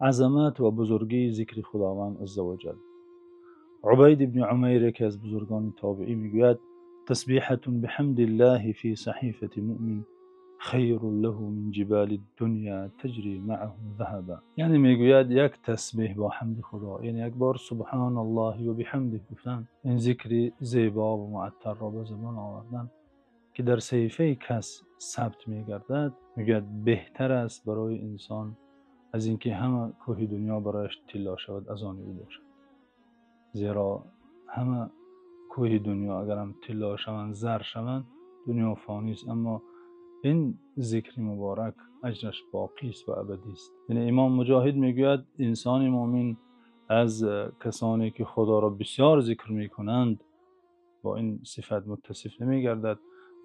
Азамат ва бузургии зикри Худованди азза ва ҷалл. Убайд ибн Умайр, яке аз бузургони тобеӣ, мегӯяд: تسبيحة بحمد الله في صحيفة مؤمن خير له من جبال الدنيا تجري معه ذهبا. Яъне мегӯяд як тасбеҳ бо ҳамди Худо, яъне як бор سبحان الله وبحمده гуфтан, ин зикри зебо ва муаттарро ба забон овардан, ки дар саҳифаи кас сабт мегардад, мегӯяд беҳтар аст барои инсон аз инки ҳама кӯҳи дунё барояш тилло шавад, аз они ӯ бошад. Зеро ҳама кӯҳи дунё агар ҳам тилло шаванд, зар шаванд, дунё фонӣ аст, аммо ин зикри муборак аҷраш боқӣ аст ва абадӣ аст. Яъне имом Муҷоҳид мегӯяд инсони мӯъмин аз касоне ки Худоро бисёр зикр мекунанд бо ин сифат муттасиф намегардад,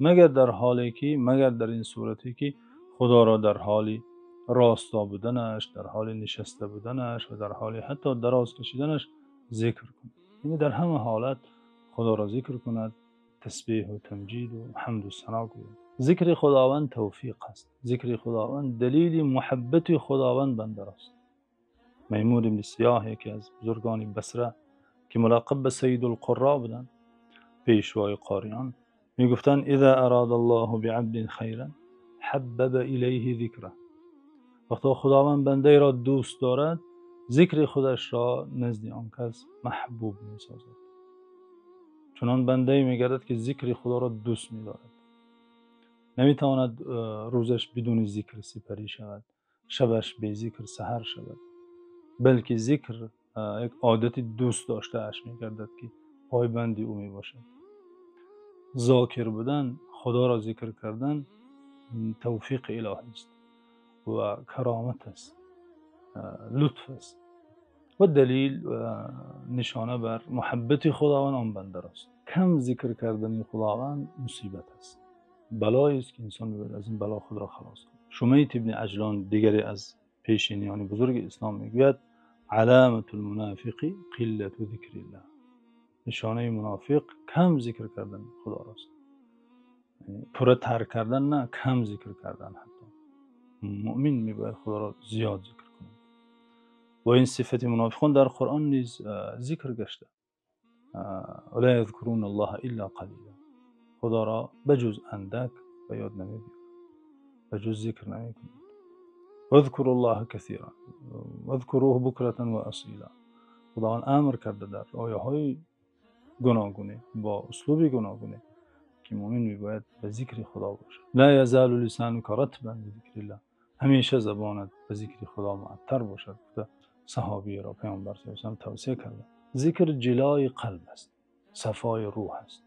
магар дар ҳоле ки, магар дар ин сурате ки Худоро дар ҳоли рост буданаш, дар ҳоли нишаста буданаш ва дар ҳоли ҳатто дароз кашиданаш зикр кунад. Яъне дар ҳама ҳолат Худоро зикр кунад, тасбеҳ ва тамҷид ва ҳамду сано гӯяд. Зикри Худованд тавфиқ аст. Зикри Худованд далели муҳаббати Худованд банда аст. Маймун ибн Сиёҳ, яке аз бузургони Басра, ки мулаққаб ба Саййидул Қурро буданд, пешвои қориён, мегуфтанд: إذا أراد الله بعبد خيرا حبب إليه ذكره. Вақте Худованд бандаеро дӯст дорад, зикри худашро назди он кас маҳбуб месозад. Чунон бандае мегардад ки зикри Худоро дӯст медорад. Наметавонад рӯзаш бидуни зикр сипарӣ шавад, шабаш бе зикр саҳар шавад, балки зикр як одати дӯст доштааш мегардад, ки пойбанди ӯ мебошад. Зокир будан, Худоро зикр кардан тавфиқи илоҳӣ аст ва каромат аст, лутф аст ва далел ва нишона бар муҳаббати Худованд он банда аст. Кам зикр кардани Худованд мусибат аст, балое аст ки инсон мебояд аз ин бало худро халос кунад. Шумайт ибн Аҷлон, дигаре аз пешиниёни бузурги ислом, мегӯяд: علامة المنافق قلة ذكر الله. Нишонаи мунофиқ кам зикр кардани Худост. Пурра тарк кардан не, кам зикр кардан. Ҳатто мӯъмин мебояд Худоро зиёд зикр кунад. Ва ин сифати мунофиқон дар Қуръон низ зикр гашта: ولا يذكرون الله إلا قليلا. Худоро ба ҷуз андак ба ёд намебиёранд, ба ҷуз зикр намекунанд. واذكروا الله كثيرا واذكروه بكرة وأصيلا. Худованд амр карда дар ояҳои гуногуне бо услуби гуногуне ки мӯъмин мебояд ба зикри Худо бошад. لا يزال لسانك رطبا بذكر الله. Ҳамеша забонат ба зикри Худо муаттар бошад, гуфта саҳобиро Паёмбар صلى الله عليه وسلم тавсия карда. Зикр ҷилои қалб аст, сафои рӯҳ аст.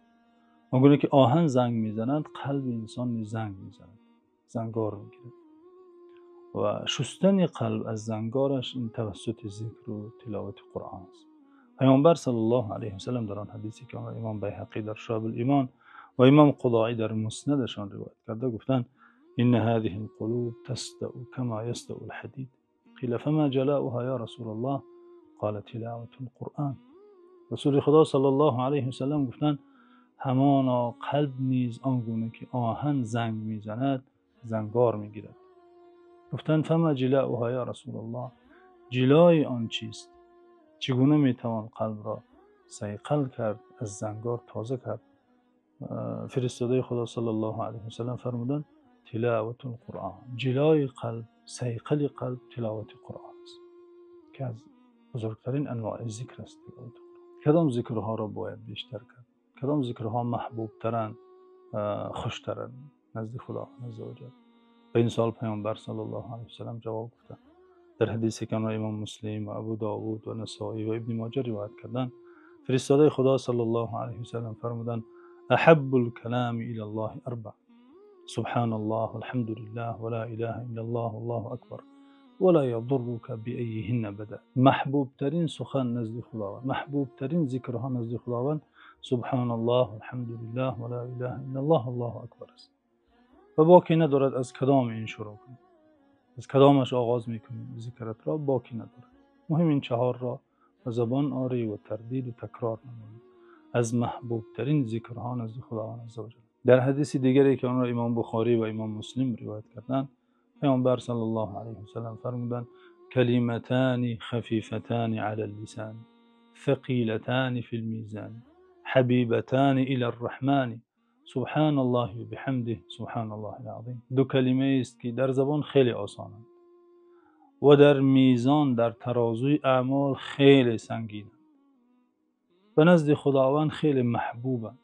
Он гуна ки оҳан занг мезанад, қалби инсон низ занг мезанад, зангор мегирад. Ва шустани қалб аз зангораш ин тавассути зикр ва тиловати Қуръон аст. Паёмбар صلى الله عليه وسلم дар он ҳадисе ки онро имом Байҳақӣ дар Шуъабул-Имон ва имом Қудоӣ дар Муснадашон ривоят карда, гуфтанд: إن هذه القلوب تصدأ كما يصدأ الحديد. قيل فما جلاؤها يا رسول الله؟ قال تلاوة القرآن. Расули Худо صلى الله عليه وسلم гуфтанд: ҳамоно қалб низ он гуна ки оҳан занг мезанад, зангор мегирад. Гуфтанд: فما جلاؤها يا رسول الله? Ҷилои он чист? Чӣ гуна метавон қалбро сайқал кард, аз зангор тоза кард? Фиристодаи Худо صلى الله عليه وسلم фармуданд: تلاوة القرآن. Ҷилои қалб, сайқали қалб тиловати Қуръон аст, ки аз бузургтарин анвои зикр аст тиловати Қуръон. Кадом зикрҳоро бояд бештар кард? Кадом зикрҳо маҳбубтаранд, хуштаранд назди Худо عز وجل? Ба ин савол Паёмбар صلى الله عليه وسلم ҷавоб гуфтанд. Дар ҳадисе ки онро имом Муслим ва Абу Довуд ва Насоӣ ва Ибни Моҷа ривоят карданд, фиристодаи Худо صلى الله عليه وسلم фармуданд: أحب الكلام إلى الله أربع: سبحان الله، الحمد لله، ولا إله إلا الله، الله أكبر، ولا يضرك بأيهن بدأت. Маҳбубтарин сухан назди Худованд, маҳбубтарин зикрҳо назди Худованд سبحان الله، الحمد لله، ولا إله إلا الله، الله أكبر аст. Ва боке надорад аз кадоми ин шурӯъ кунӣ, аз кадомаш оғоз мекунӣ зикратро, боке надорад. Муҳим ин чаҳорро ба забон орӣ ва тардид ва такрор намоӣ. Аз маҳбубтарин зикрҳо назди Худованд عز وجل. Дар ҳадиси дигаре ки онро имом Бухорӣ ва имом Муслим ривоят карданд, Паёмбар صلى الله عليه وسلم фармуданд: Калиматони хафифатони алал-лисон, сақилатони фил-мезон, ҳабибатони илар-раҳмон, субҳоналлоҳи ва биҳамдиҳӣ, субҳоналлоҳил-азим. Ду калимае аст, ки дар забон хеле осонанд ва дар мезон, дар тарозуи аъмол хеле сангинанд. Ба назди Худованд хеле маҳбубанд.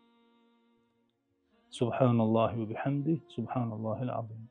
Субҳоналлоҳи ва биҳамдиҳӣ, субҳоналлоҳил-азим.